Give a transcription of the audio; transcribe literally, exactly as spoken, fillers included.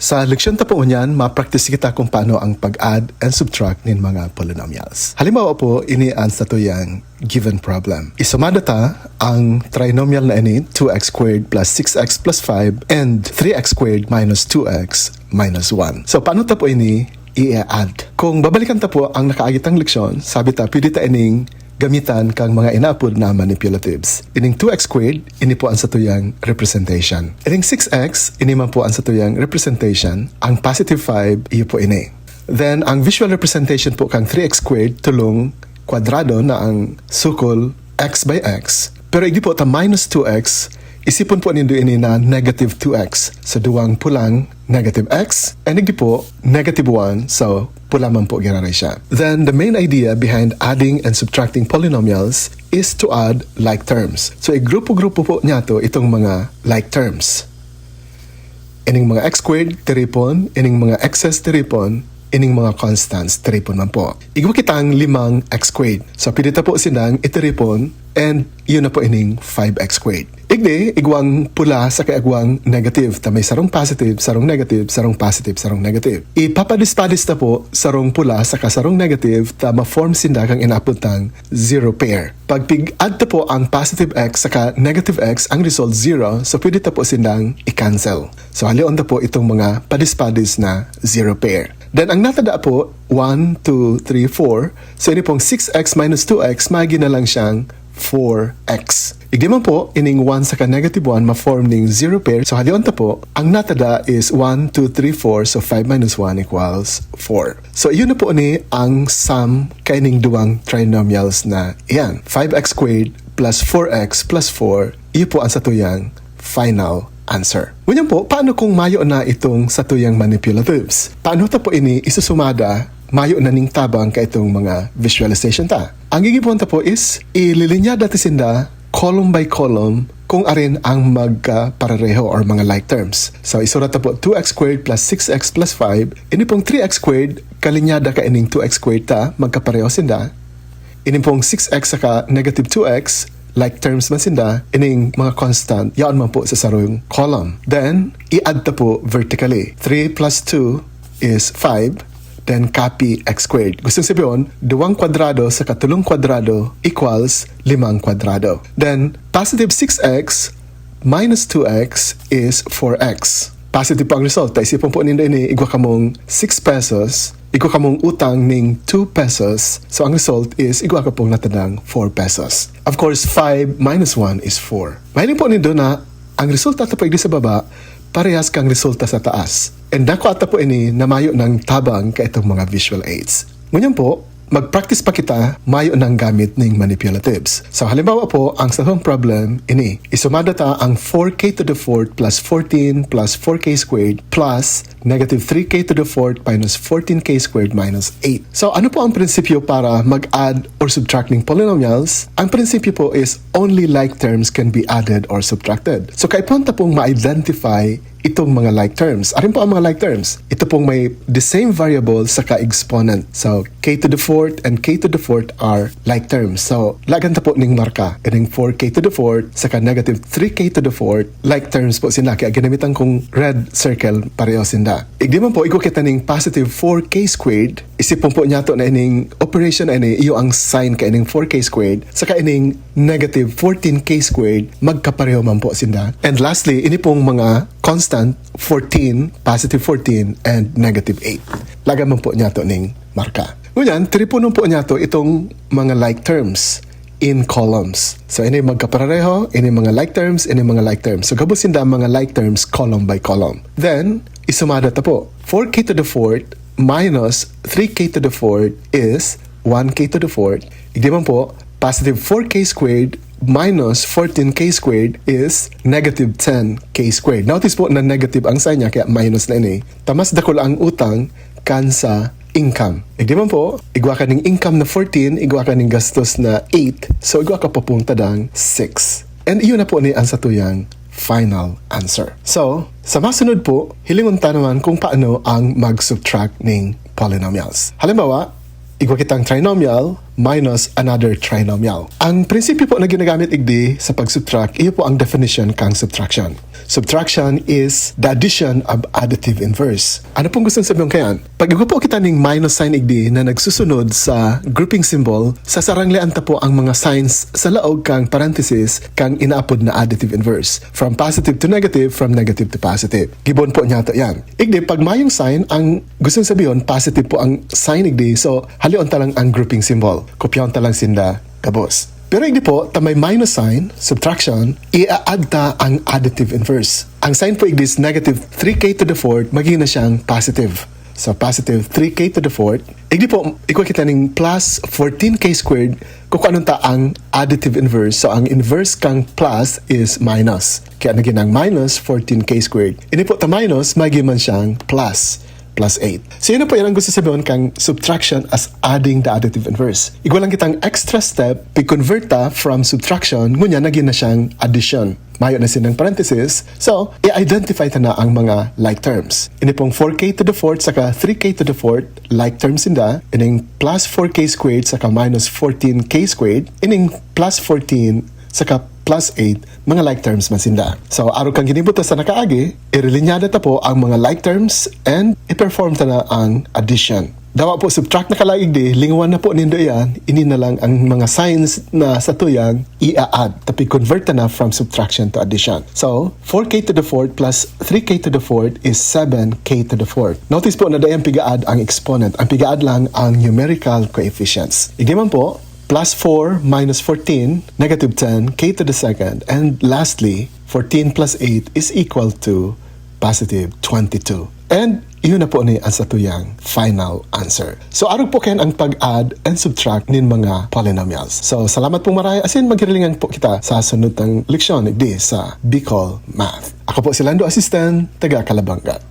Sa leksyon ta po ngunyan, ma-practice kita kung paano ang pag-add and subtract nin mga polynomials. Halimbawa po, ini ang satuyang given problem. Isumada ta ang trinomial na ini, two x squared plus six x plus five and three x squared minus two x minus one. So, paano ta po ini i-add? Kung babalikan ta po ang nakaagi tang leksyon, sabi ta, pwede ta ining gamitan kang mga inaapod na manipulatives. Ining two x squared, ini po ang satuyang representation. Ining six x, ini man po ang satuyang representation. Ang positive five, iyo po ini. Then, ang visual representation po kang three x squared, tulong kwadrado na ang sukol x by x. Pero igdi po ta minus two x, isipon po nindo ini na negative two x. So, duwang pulang negative x, and igdi po, negative one, so pula man po giraray siya. Then, the main idea behind adding and subtracting polynomials is to add like terms. So, igrupo-grupo po niyato itong mga like terms. Ining mga x squared, tiripon, ining mga x's, tiripon, ining mga constants, tiripon man po. Igwa kitang limang x squared. So, pwede ta po silang itiripon, and yun na po ining five x squared. Igdi, igwang pula saka igwang negative. Ta may sarong positive, sarong negative, sarong positive, sarong negative. Ipapadis-padis ta po sarong pula saka sarong negative ta ma-form sinda kang inaapod tang zero pair. Pag pig-add ta po ang positive x saka negative x, ang result zero, so pwede ta po sindang i-cancel. So, halion ta po itong mga padis-padis na zero pair. Then, ang natada po, one, two, three, four. So, ini pong six x minus two x, magi na lang siyang four x. Igdi man po, ining one saka negative one, ma-form ning zero pair. So, halion ta po, ang natada is one, two, three, four. So, five minus one equals four. So, iyon na po ni ang sum kaining duwang trinomials na iyan. Five x squared plus four x plus four, iyo po ang satuyang final answer. Ngunyan po, paano kung mayo na itong satuyang manipulatives? Paano ta po ini isusumada, mayo na ning tabang kaitong mga visualization ta? Ang gigibohon ta po is, ililinya dati sinda column by column kung arin ang magkapareho or mga like terms. So, isurat ta po two x squared plus six x plus five. Ini pong three x squared, kalinyada kaining two x squared ta, magkapareho sinda. Ini pong six x saka negative two x, like terms man sinda, ining mga constant, yaon man po sa sarong column. Then, i-add ta po vertically. Three plus two is five, then copy x squared. Gusto sabihon, duwang kwadrado saka tulong kwadrado equals limang kwadrado. Then, positive six x minus two x is four x. Positive pa ang result. Ta isipon po nindo ini, igwa kamong six pesos, igwa kamong utang ning two pesos. So, ang result is igwa ka pong natadang four pesos. Of course, five minus one is four. Mahiling po nindo na ang resulta ta po igdi sa baba, parehas kang resulta sa taas. And dako ata po ini na mayo ng tabang kaitong mga visual aids. Ngunyan po, mag-practice pa kita, mayo nang gamit ning manipulatives. So, halimbawa po, ang satong problem, ini, isumada ta ang four k to the fourth plus fourteen plus four k squared plus negative three k to the fourth minus fourteen k squared minus eight. So, ano po ang prinsipyo para mag-add or subtract ng polynomials? Ang prinsipyo po is only like terms can be added or subtracted. So, kaipuhan ta pong ma-identify itong mga like terms. Arin po ang mga like terms. Ito pong may the same variable saka exponent. So, k to the fourth and k to the fourth are like terms. So, lagan ta po ning marka. Ining four k to the fourth saka negative three k to the fourth, like terms po sinda. Kaya ginamitan kong red circle, pareho sinda. Igdi man po, igwa kita ning positive four k squared. Isipon po niyato na ining operation na ini, iyo ang sign ka ining four k squared, saka ining negative fourteen k squared, magkapareho man po sinda. And lastly, ini pong mga constant, fourteen, positive fourteen, and negative eight. Lagan man po niyato ning marka. Ngunyan, tiriponon po niyato itong mga like terms in columns. So, ini magkapareho, ini mga like terms, ini mga like terms. So, gabos sinda mga like terms, column by column. Then, isumada ta po. Four k to the fourth minus three k to the fourth is one k to the fourth. Igdi man po, positive four k squared minus fourteen k squared is negative ten k squared. Notice po na negative ang sign niya, kaya minus na ini. Ta mas dakul ang utang kan sa income. Igdi man po, igwa ka ning income na fourteen, igwa ka ning gastos na eight, so igwa ka papunta dang six. And iyon na po ni ang satuyang final answer. So, sa masunod po, hilingon ta naman kung paano ang mag-subtract ning polynomials. Halimbawa, igwa kitang trinomial, minus another trinomial. Ang prinsipyo po na ginagamit igdi sa pag-subtract, iyo po ang definition kang subtraction. Subtraction is the addition of additive inverse. Ano pong gustong sabihin kayan? Pag igwa po kita ning minus sign igdi na nagsusunod sa grouping symbol, sasaranglean ta po ang mga signs sa laog kang parenthesis kang inaapod na additive inverse. From positive to negative, from negative to positive. Gibohon po niya to yan. Igdi, pag mayong sign, ang gustong sabihin, positive po ang sign igdi. So, halion ta lang ang grouping symbol. Kopyahon ta lang sinda gabos. Pero igdi po, ta may minus sign, subtraction, i-add ta ang additive inverse. Ang sign po igdi is negative three k to the fourth, magiging na siyang positive. So, positive three k to the fourth. Igdi po, igwa kita ning plus fourteen k squared, kukuanon ta ang additive inverse. So, ang inverse kang plus is minus. Kaya naging ang minus fourteen k squared. Ini po ta minus, magiging man siyang plus, plus eight. So, yun na po yan ang gusto sabihin kang subtraction as adding the additive inverse. Igwa lang kitang extra step, pag-convert ta from subtraction, ngunyan naging na siyang addition. Mayo na sinang parenthesis. So, i-identify ta na ang mga like terms. Ini pong four k to the fourth saka three k to the fourth, like terms sinda. Ining plus four k squared saka minus fourteen k squared. Ining plus fourteen saka plus eight, mga like terms man sinda. So, arog kang ginibo ta sa nakaagi, irilinyada ta po ang mga like terms and i-perform ta na ang addition. Dawa po, subtract na ka lang igdi, lingawan na po nindo iyan, ini na lang ang mga signs na satuyang i-add. Ta pag-convert ta na from subtraction to addition. So, four k to the fourth plus three k to the fourth is seven k to the fourth. Notice po na dai ang piga-add ang exponent. Ang piga-add lang ang numerical coefficients. Igdi man po, plus four minus fourteen, negative ten k to the second, and lastly, fourteen plus eight is equal to positive twenty-two. And iyon na po ni ang satuyang final answer. So, arog po kayan ang pag-add and subtract nin mga polynomials. So, salamat pong maray. Asin, maghihilingan po kita sa sunod tang leksyon, igdi sa Bicol Math. Ako po si Lando Asisten, taga Calabanga.